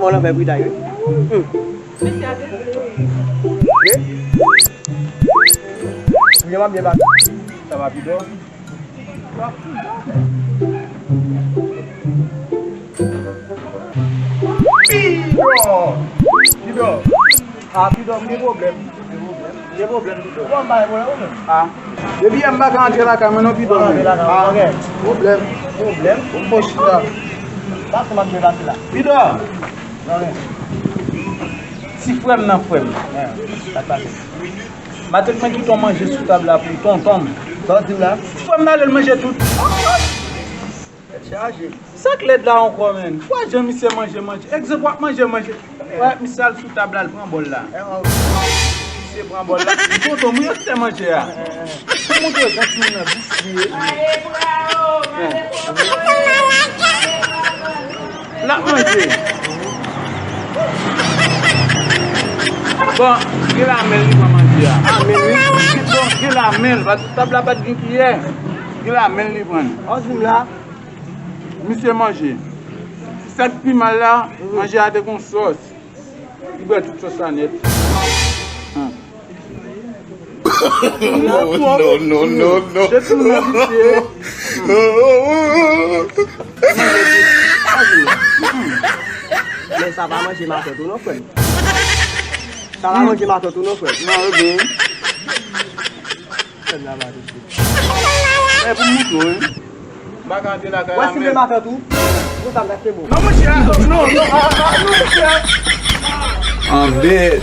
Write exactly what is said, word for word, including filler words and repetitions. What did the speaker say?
Mwen nan fè britay, wi. Hmm. Wi. Wi, m ap byen pase. Sa va, Pido? Pido! Pido! Ah, Pido, m gen pwoblèm. Gen pwoblèm, Pido. Bon, m pa gen pwoblèm, ou menm? Ah. Depi yè m pa ka antre lakay mwen non, Pido, men. Ah, pwoblèm. Pwoblèm? Bon, chita. Sa, se m ap byen pase la. Pido! Ti frè m nan, frè m. Sa k pase? Maten mwen kite w manje sou tab la pou tonton m. Sa w di m la? Ti frè m nan, l al manje tout. Tèt chaje. Sa k lèd la ankò, menn? Wè jan misye manje, manje. Egzanp, w ap manje, manje. Wè, misye al sou tab la, l pran bòl la. Misye pran bòl la. Tonton, mwen yo te manje a. Pou montre w jan timoun nan visye. L ap manje. Bon, gen lamen li pran manje a. Ah, men wi. Bon, gen lamen, paske tab la pa t gen kiyè. Gen lamen li pran. An di m la. Misye manje. Sa k pi mal la, manje a te gon sòs. Li bwè tout sòs la nèt. Hum. Non, non, non, non. Je suis un vicié. Men sa pa manje matant ou non, frè m. Sa pa manje matant ou non, frè m. Non, e bon. Frè m la pa touche. E pou m moutre w, wi. M pa ka antre lakay la menm. Wè si m te matant ou, pou sa m ta te bon. Non, monchè, non, non, ah, ah, non, monchè. Anbèt.